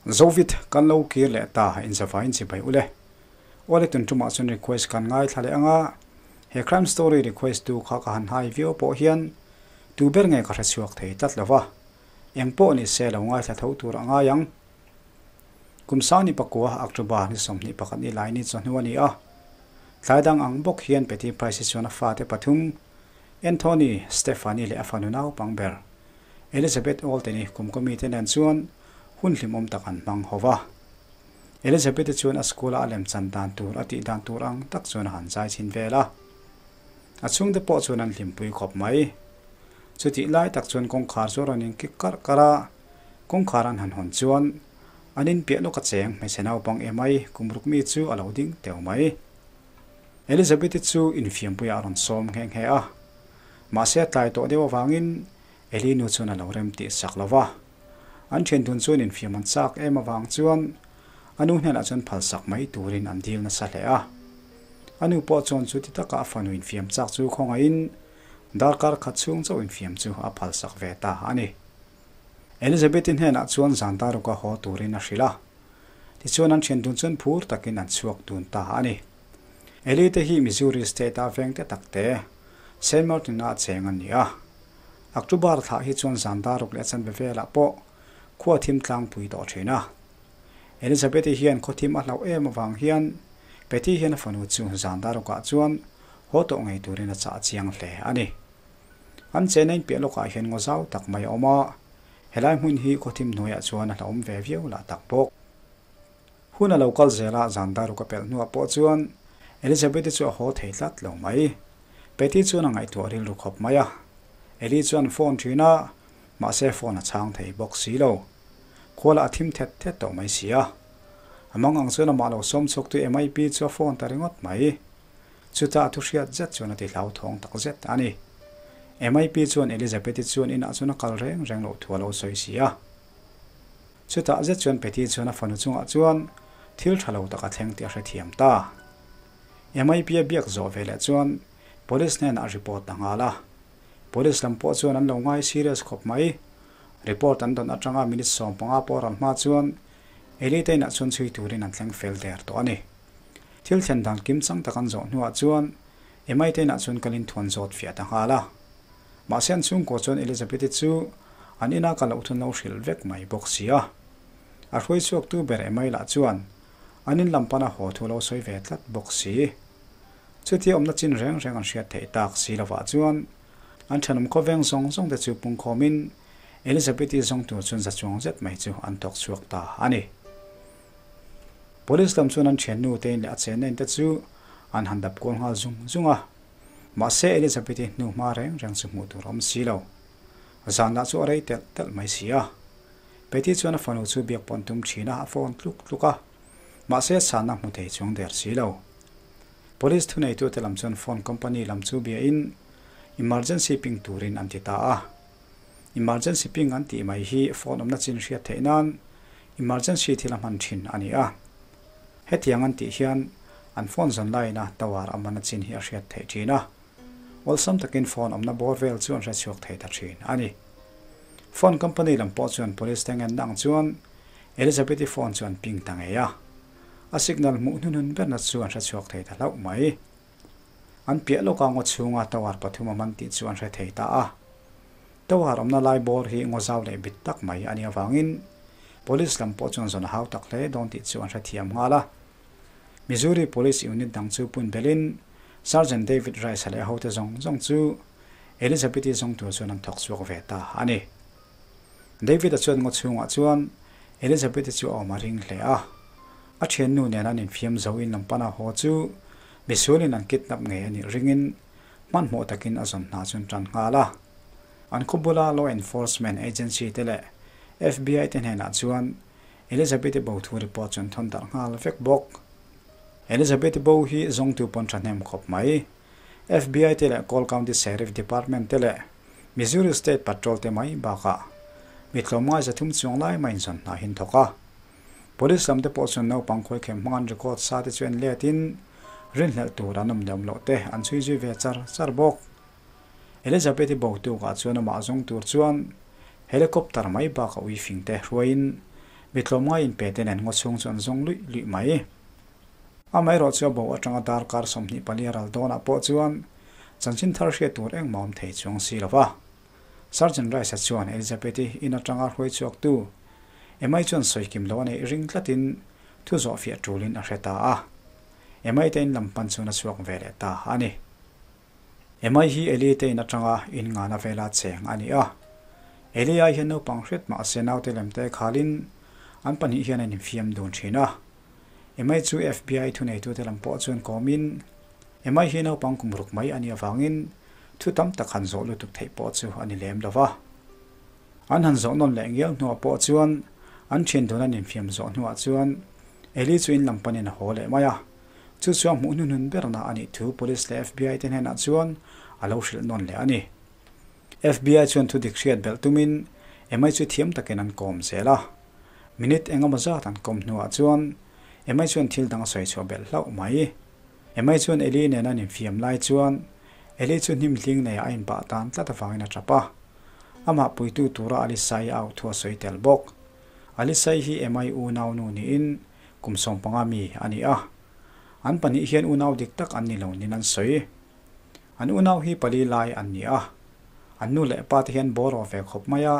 Zovit kan lo kir leh ta inzavain chibai ule. Awle tun tumah chuan request kan ngaithla leh anga he crime story request tu kha ka han hai viau pawh hian tu ber nge ka hre chhuak thei tlat lova eng pawh ni se lo ngaithla tho tur a ngai ang. Kum sang ni pakua October ni 21 ni lai ni chawhnu a ni a. Thlai dang ang bawk hian Patty Price hi chuan a fate pathum Anthony, Stephanie leh a fanu naupang ber Elizabeth Olten-i kum kawmite nen chuan hun hlimawm tak an hmang ho va. Elizabeth-i chuan a school-a a lemchan dan tur a tih dan tur ang tak chuan a han zai chhin vel a. A chhungte pawh chuan an hlimpui khawp mai. Chutih lai tak chuan kawngkhar chu a rawn inkik karh karh a, kawngkhar an han hawn chuan an inpiah lawk a cheng hmeichhe naupang emai kum ruk mi chu a lo ding teuh mai. Elizabeth-i chu infiampuiah a rawn sawm nghe nghe a. Mahse a tlai tawh deuh avangin Eli nu chuan a lo rem tih sak lo va. An thian dun chuan infiam an chak em avang chuan a nu hnenah chuan phal sak mai turin an dil nasa hle a. A nu pawh chuan chuti taka a fanu infiam chak chu khawngaihin darkar khat chhung chauh infiam chu a phal sak ve ta a ni. Elizabeth-i hnenah chuan zan daruka haw turin a hrilh a. Tichuan an thian dun chuan phur takin an chhuak dun ta a ni. Eli te hi Missouri State-a vengte takte Saint Martin-a cheng an ni a. October thlah hi chuan zan daruk leh chanve velah pawh khua thim tlangpui tawh thin a. Elizabeth-i hian khaw thim a hlauh em avang hian Patty hian a fanu chu zan darukah chuan haw tawh ngei turin a chah chiang hle a ni. An chena inpiah lawkah hian ngaw zau tak mai a awm a, helai hmun hi khaw thim hnuaiah chuan a hlauhawm ve viau lah tak bawk. Hun a lo kal zel a, zan daruk a pelh hnuah pawh chuan Elizabeth-i chu a haw thei tlat lo mai. Patty chuan a ngaihtuah rilru khawp mai a. Eli chuan phone thin a, mahse phone a chhang thei bawk si lo. Khualah a thim thet thet tawh mai si a. A mang ang chuan amah lo sawm chhuaktu MIP chu a phone ta ringawt mai. Chutah a thu hriat zet chuan a ti hlauthawng tak zet a ni. MIP chuan Elizabeth-i chuan inah chuan a kal reng reng loh thu a lo sawi si a. Chutah zet chuan Patty chuan a fanu chungah chuan thil tha lo tak a thleng tih a hrethiam ta. MIP a biak zawh ve leh chuan Police hnenah a report ta nghal a. Police lam pawh chuan an lo ngai serious khawp mai. Report an dawn atanga minute 15 pawh ral hma chuan Elite inah chuan chhui turin an thleng fel der tawh a ni. Thil thlen dan kim chang tak an zawh hnuah chuan MIT inah chuan kalin thuan zawt fiah ta nghal a. Mahse an chhungkaw chuan Elizabeth-i chu an ina ka loh thun lo hrilh vek mai bawk si a. A hruai chhuaktu ber emai lah chuan an in lam pana haw thu lo sawi ve tlat bawk si. Chutia awmna chin reng reng an hriat theih tak si lovah chuan an thenawm khawveng zawng zawng te chu pungkhawmin Elizabeth-i zawng tur chuan za chuang zet mai chu an thawk chhuak ta a ni. Police lam chuan an thiannu te in leh a chenna in te chu an han dap kual nghal zung zung a. Mahse Elizabeth-i hnu hma reng reng chu hmuh tur a awm si lo. Zan lah chu a rei telh telh mai si a. Patty chuan a fanu chu biak pawn tum thin a, a phone tluk tluk a. Mahse chhanna hmu thei chuang der si lo. Police thuneitute lam chuan phone company lam chu biain emergency ping turin an ti ta a. Emergency ping an tih mai hi phone awmna chin hriat theih nan emergency thil a hman thin a ni a. Hetiang an tih hian an phone zawn laina tower a man a chin hi a hriat theih thin a. Awlsam takin phone awmna bawr vel chu an hre chhuak thei ta thin a ni. Phone company lam pawh chuan police te ngenna ang chuan Elizabeth-i phone chu an ping ta ngei a. A signal hmuh hnunhun berna chu an hre chhuak thei ta hlauh mai. An piah lawka ngaw chhunga tower pathum a man tih chu an hre thei ta a. Tower awmna lai bawr hi ngaw zau leh bit tak mai a nih avangin police lam pawh chuan zawn a hau tak hle dawn tih chu an hrethiam nghal a. Missouri Police Unit dang chu pun belin Sergeant David Rice-a leh a hote zawng zawng chu Elizabeth-i zawng tur chuan an thawk chhuak ve ta a ni. David-a chuan ngaw chhungah chuan Elizabeth-i chu a awm a ring hle a. A thiannu nen an infiam zo in lam pana haw chu misualin an kidnap ngei a nih ringin hmanhmawh takin a zawn hna chu an tan nghal a. An khaw bula law enforcement agency te leh FBI te hnenah chuan Elizabeth-i bo thu report chu an thawn darh nghal vek bawk. Elizabeth-i bo hi zawngtu pawn thahnem khawp mai. FBI te leh Cole County Sheriff Department te leh Missouri State Patrol te mai bakah mi tlawmngai zathum chuang lai mai inzawn hna hi an thawk a. Police lam te pawh chuan naupang khawi khem hmang an record sa te chu en letin rinhlelh tur an awm leh awm loh te an chhui zui ve char char bawk. Elizabeth-i bo tukah chuan amah zawng tur chuan helicopter mai bakah ui fing te hruaiin Mi tlawmngai inpe te nen ngaw chhung chu an zawng luih luih mai. Amaherawh chu a bo atanga darkar 24 a ral dawnah pawh chuan chanchin thar hriat tur engmah awm thei chuang si lo va. Sergeant Rice-a chuan Elizabeth-i in atanga hruai chhuaktu Emma-i chuan sawi kim lo a neih ring tlatin thu zawh fiah tulin a hre ta a. Emma-i te in lam pan chuan a chhuak ve leh ta a ni. Emma-i hi Eli te in atanga in ngana vela cheng a ni a. Eli ai hian naupang hriat mah se naute lem te khalin an pahnih hian an infiam dun thin a. Emma-i chu FBI thuneitute lam pawh chuan kawmin Emma-i hi naupang kum ruk mai a nih avangin thu tam tak han zawh lutuk theih pawh chu a ni lem lo va. An han zawh nawn leh ngial hnuah pawh chuan an thian dun an infiam zawh hnuah chuan Eli chu in lam panin a haw leh mai a. Chu chu a hmuh hnuhnun berna a nih thu Police leh FBI te hnenah chuan a lo hrilh nawn leh a ni. FBI chuan thu dik hriat belh tumin Emma chu thiam takin an kawm zel a. Minute engemaw zat an kawm hnuah chuan Emma chuan thil dang a sawi chhuah belh hlauh mai. Emma chuan Eli nen an infiam lai chuan Eli chu hnim hling nei a inpah tan tlat avangin a tap a. Amah puitu tura Alisai a auh thu a sawi tel bawk. Alisai hi Emma-i unaunu niin kum 15 mi a ni a. An pahnih hian unau dik tak an ni lo niin an sawi. An unau hi pali lai an ni a. An nu leh pa te hian bawr aw ve khawp mai a,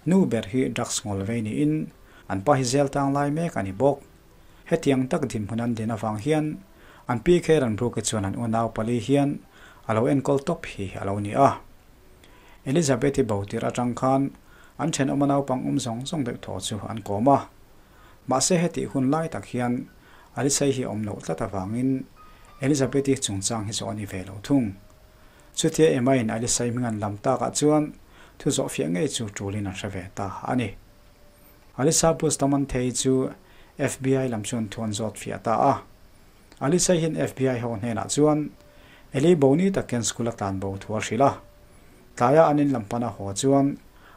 nu ber hi drugs ngawl vei niin an pa hi zel tang lai mek a ni bawk. Hetiang tak dinhmun an din avang hian an pi Karen Brooke chuan an unau pali hian a lo enkawl tawp hi a lo ni a. Elizabeth-i bo tir atang khan an thenawm a naupang awm zawng zawng deuh thaw chu an kawm a. Mahse hetih hun lai tak hian Alisai hi a awm loh tlat avangin Elizabeth-i chungchang hi zawh a ni ve lo thung. Chutia Emma-in Alisai hming an lam takah chuan thu zawh fiah ngei chu tulin an hre ve ta a ni. Alisa Bustamante chu FBI lam chuan thu an zawt fiah ta a. Alisa hian FBI ho hnenah chuan Eli Boni takin school a tlan bo thu a hrilh a. Tlaia an in lam pana haw chuan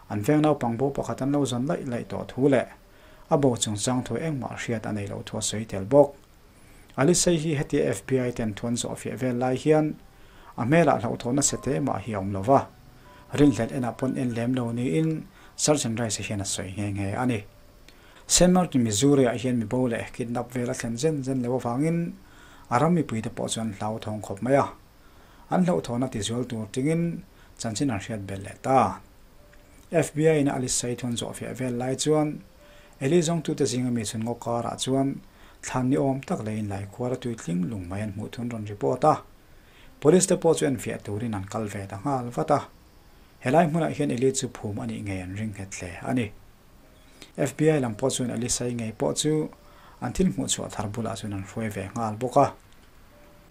an veng naupang bo pakhat an lo zawn laih laih tawh thu leh a bo chungchang thu engmah hriat a nei loh thu a sawi tel bawk. Alisa hi hetia FBI ten thu an zawh fiah vel lai hian a hmelah hlauhthawhna se te mah hi a awm lo va. Rinhlelh enah pawn en lem lo niin Sergeant Rice hian a sawi nghe nghe a ni. Saint Martin, Missouri-ah hian mi bo leh kidnap vel a thlen zen zen lo avangin a ram mipuite pawh chu an hlauthawng khawp mai a. An hlauhthawhna tizual tur tingin chanchin an hriat belh leh ta. FBI-in a Alisai thun zawhfiah vel lai chuan Eli zawngtute zinga mi chhun ngaw karah chuan thlan ni awm tak leh inlai khuar a tui tling lung mai an hmuh thun rawn report a. Police te pawh chu enfiah turin an kal ve ta nghal vat a. Helai hmunah hian Eli chu phum a nih ngei an ring nghet hle a ni. FBI lam pawh chuan Eli sai ngei pawh chu an thil hmuh chhuah thar bulah chuan an hruai ve nghal bawk a.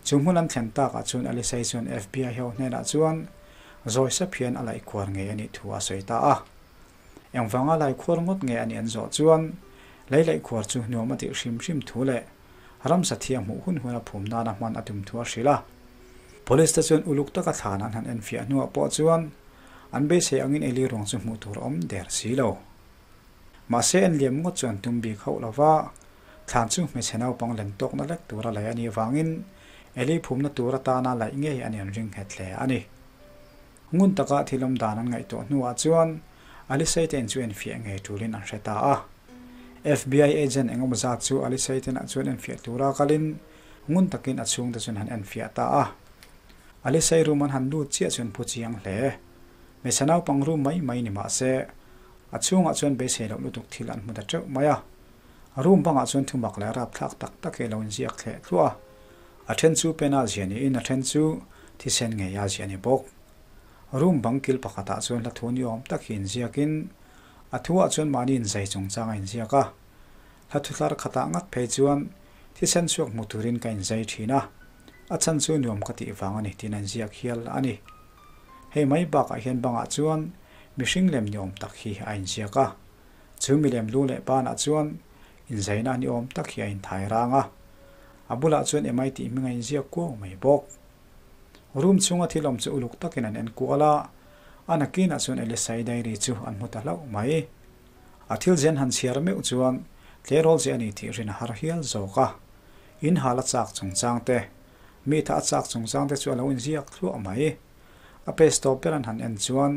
Chu hmun an thlen takah chuan Eli sai chuan FBI ho hnenah chuan zawi sep hian a laih khuar ngei a nih thu a sawi ta a. Engvanga lai khuar ngawt nge a nih an zawh chuan lei laih khuar chu nuam a tih hrim hrim thu leh ramsa thiang hmuh hun hun a phum nana hman a tum thu a hrilh a. Police te chuan uluk taka thlan an han enfiah hnuah pawh chuan an beisei angin Eli ruang chu hmuh tur a awm der si lo. Mahse en liam ngawt chu an tum bik hauh lo va, thlan chu hmeichhe naupang len tawkna lek tura laih a nih avangin Eli phumna tur atana laih ngei a nih an ring nghet hle a ni. Ngun taka thil awm dan an ngaihtuah hnuah chuan Alisei te in chu enfiah ngei tulin an hre ta a. FBI agent engemaw zat chu Alisei te inah chuan enfiah tura kalin ngun takin a chhungte chuan han enfiah ta a. Alisei room an han lut chiah chuan phu chiang hle. Hmeichhe naupang room mai mai ni mah se a chhungah chuan beisei loh lutuk thil an hmu ta teuh mai a. Room bangah chuan thumak leh rapthlak tak tak hi a lo inziak thleh thluah a. A then chu pen a ziah niin a then chu thisen ngei a ziah a ni bawk. Room bang kil pakhatah chuan hla thu ni awm tak hi inziakin a thuah chuan mahni inzai chungchang a inziak a. Hla thu thlar khatah ngat phei chuan thisen chhuak hmu turin ka inzai thin a, a chhan chu nuam ka tih vang a ni tiin a inziak hial a ni. Hei mai bakah hian bangah chuan mihring lem ni awm tak hi a inziak a. Chu milem lu leh banah chuan inzaina ni awm tak hi a inthai rang a. A bulah chuan MIT hming a inziak kuau mai bawk. Room chhunga thil awm chu uluk takin an en kual a, a nakinah chuan Elisai diary chu an hmu ta hlauh mai. A thil zen han chhiar meuh chuan tleirawl che a ni tih rin a har hial zawk a. In hal a chak chungchang te, mi tha a chak chungchang te chu a lo inziak thluah mai. A page tawp ber an han en chuan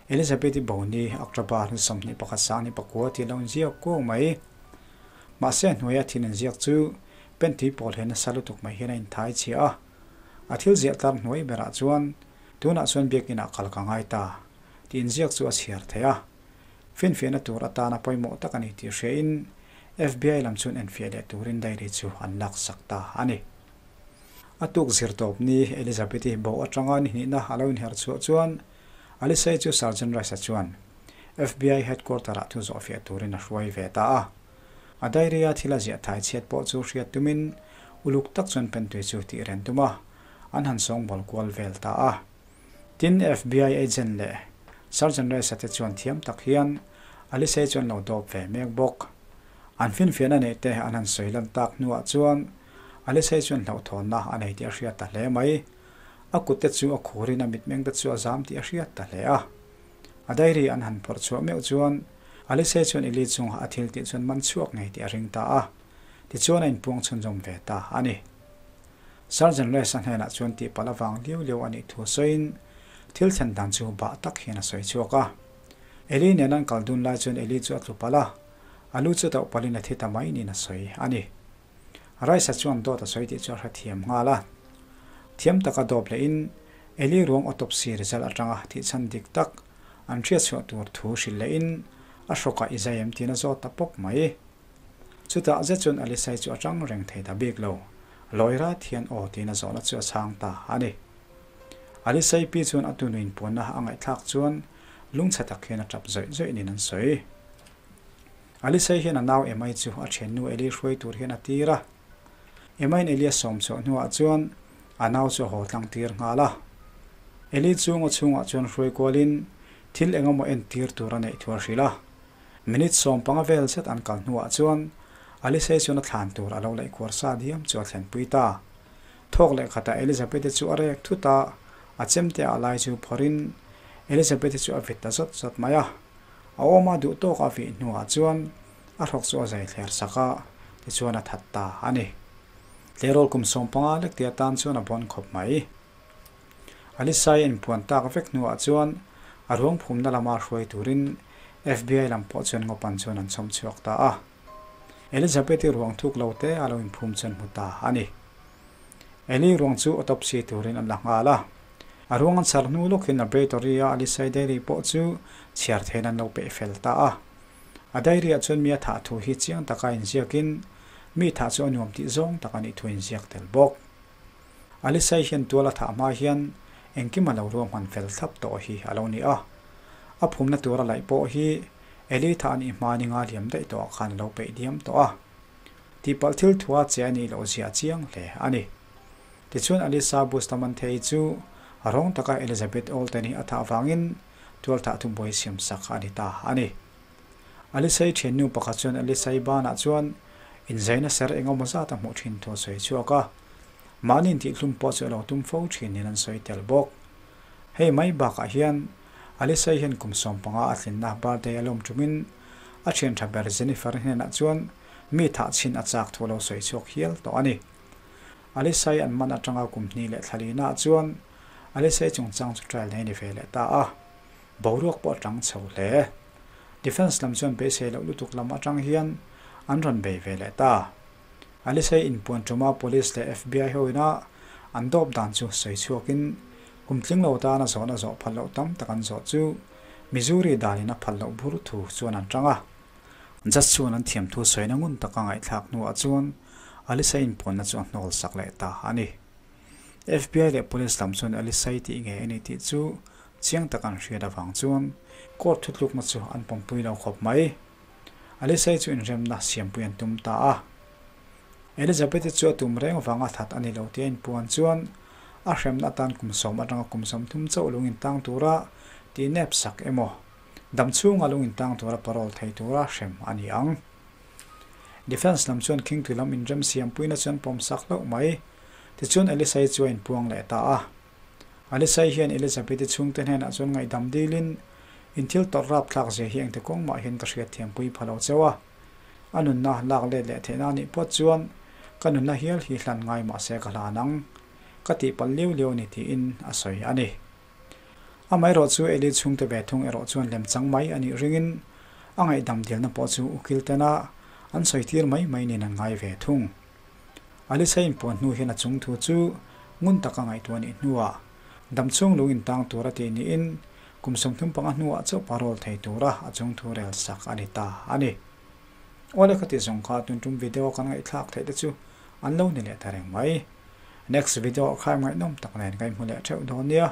Elizabeth-i Boni, October ni 21 sang ni pakua tih a lo inziak kuau mai. Mahse a hnuaia thil inziak chu pen tui pawl hian nasa lutuk mai hian a inthai chhia a. A thil ziah tlar hnuai berah chuan, Tunah chuan biakinah kal ka ngai ta, tih inziak chu a chhiar thei a. Finfiahna tur atana pawimawh tak a ni tih hriain FBI lam chuan enfiah leh turin diary chu an laksak ta a ni. A tuk zir tawp ni Elizabeth-i bo atanga ni hnihna a lo inher chhuah chuan Alisei chu Sergeant Rice-a chuan FBI headquarter-ah thu zawhfiah turin a hruai ve ta a. A diary-a thil a ziah thai chhiat pawh chu hriat tumin uluk tak chuan pentui chu tih ren tum a, an han sawngbawl kual vel ta a. Tin, FBI agent leh Sergeant Rice-a te chuan thiam tak hian Alisei chu an lo dawp ve mek bawk. An finfiahna neih te an han sawi lan tak hnuah chuan Alisei chuan hlauhthawnna a nei tih a hriat ta hle mai. A kut te chu a khurin a mitmeng te chu a zam tih a hriat ta hle a. A diary an han phawrh chhuah meuh chuan Alisei chuan Eli chungah a thil tih chuan man chhuak ngei tih a ring ta a. Tichuan a inpuang chhunzawm ve ta a ni. Sergeant Resa hnenah chuan tihpalh avang liau liau a nih thu sawiin thil thlen dan chu bah tak hian a sawi chhuak a. Eli nen an kal dun lai chuan Eli chu a tlu palh a, a lu chu tauh palhin a thi ta mai niin a sawi a ni. Raisa chuan dawt a sawi tih chu a hrethiam nghal a. Thiam taka dawp lehin Eli ruang autopsy result atanga thihchhan dik tak an hriatchhuah tur thu hrilh lehin a hrawkah i zai em tiin a zawt ta pawp mai. Chutah zet chuan Alisai chu a tang reng thei ta bik lo. Lawi rat hian aw tiin a zawhna chu a chhang ta a ni. Alisai pi chuan a tunuin puanna a ngaihthlak chuan lungchhe tak hian a tap zawih zawih niin an sawi. Alisai hian a nau Emai chu a thiannu Eli hruai tur hian a tir a. Emaiin Eli a sawm chhuah hnuah chuan a nau chu a haw tlang tir nghal a. Eli chu ngaw chhungah chuan hruai kualin thil engemaw entir tur a neih thu a hrilh a. Minute 15 vel zet an kal hnuah chuan Alisei chuan a thlan tur a lo laih kuar sa diam chu a thlenpui ta. Thawk leh khatah Elizabeth-i chu a rek thut a, a chemte ah lai chu phawrhin Elizabeth-i chu a vit ta zawt zawt mai a. A awma duh tawk a vih hnuah chuan a hrawk chu a zai thler sak a, tichuan a that ta a ni. Tleirawl kum 15 lek tia tan chuan a bawn khawp mai. Alisai a inpuan tak vek hnuah chuan a ruang phumna lama hruai turin FBI lam pawh chuan ngawpan chuan an chhawm chhuak ta a. Elizabeth-i ruang thuk lo te a lo inphum chuan hmu ta a ni. Eli ruang chu autopsy turin an la nghal a. A ruang an chhar hnu lawkin laboratory-a Alisai diary pawh chu chhiar theiin an lo peih fel ta a. A diary-ah chuan mi a thah thu hi chiang taka inziakin mi thah chu a nuam tih zawng tak a nih thu a inziak tel bawk. Alisai hian tual a thah hma hian engkim a lo ruahman fel thlap tawh hi a lo ni a. A phumna tur a laih pawh hi Eli thah a nih hma ni nga liam daih tawhah khan a lo peih diam tawh a. Tihpalh thil thua che a nih loh zia chiang hle a ni. Tichuan Alisa Bustamante-i chu a rawng taka Elizabeth Olten-i a thah vangin tual thah thubuai siam sak a ni ta a ni. Alisai thiannu pakhat chuan Alisai banah chuan inzaina ser engemaw zat a hmuh thin thu a sawi chhuak a. Mahni intihhlum pawh chu a lo tum fo thin niin an sawi tel bawk. Hei mai bakah hian Alisai hian kum 15 a tlinna birthday a lawm tumin a thian tha ber Jennifer hnenah chuan mi thah chhin a chak thu a lo sawi chhuak hial tawh a ni. Alisai an man atanga kum hnih leh thla lihnaah chuan Alisai chungchang chu trial nei ni ve leh ta a. Boruak pawh a tang chho hle. Defence lam chuan beisei loh lutuk lam atang hian an rawn bei ve leh ta. Alisai inpuan tuma Police leh FBI ho ina an dawp dan chu sawi chhuakin kum tling lo tana zawhna zawh phal loh tam tak an zawh chu Missouri danin a phal loh bur thu chuan an tang a. Judge chuan an thiam thu sawina ngun taka ngaihthlak hnuah chuan Alisai inpuanna chu a hnawl sak leh ta a ni. FBI leh Police lam chuan Alisai tih nge a ni tih chu chiang tak an hriat avang chuan court thutlukna chu an pawmpui lo khawp mai. Alisai chu inremna siampui an tum ta a. Elizabeth-i chu a tum reng vanga that a ni lo tih a inpuan chuan a hremna atan kum 10 atanga kum 30 chauh lung intang tura tih nep sak emaw, dam chhunga lung intang tura parole thei tura hrem a ni ang. Defence lam chuan khingtui lam inrem siampuina chuan pawm sak hlauh mai. Tichuan Alisai chu a inpuang leh ta a. Alisai hian Elizabeth-i chhungte hnenah chuan ngaihdam dilin, In thil tawrh rapthlak zia hi engti kawng mah hian ka hriatthiampui pha lo cheu a. A nunna lak let leh theihna anih pawt chuan ka nunna hial hi hlan ngai mah se ka hlan ang. Ka tihpalh liau liau a ni tiin a sawi a ni. Amaherawh chu Eli chhungte ve thung erawh chuan lemchang mai a nih ringin a ngaihdam dilna pawh chu ukil tena an sawi tir mai mai niin an ngai ve thung. Alisa inpuan hnu hian a chung thu chu ngun taka ngaihtuah nih hnuah damchhung lung intang tura tih niin kum 35 hnuah chauh parole thei tura a chung thu rel sak a ni ta a ni. Awle khati zawng kha tun tum video kan ngaihthlak theih te chu an lo ni leh ta reng mai. Next video ah kha ngaihnawm tak nen ka inhmu leh theuh dawn nia.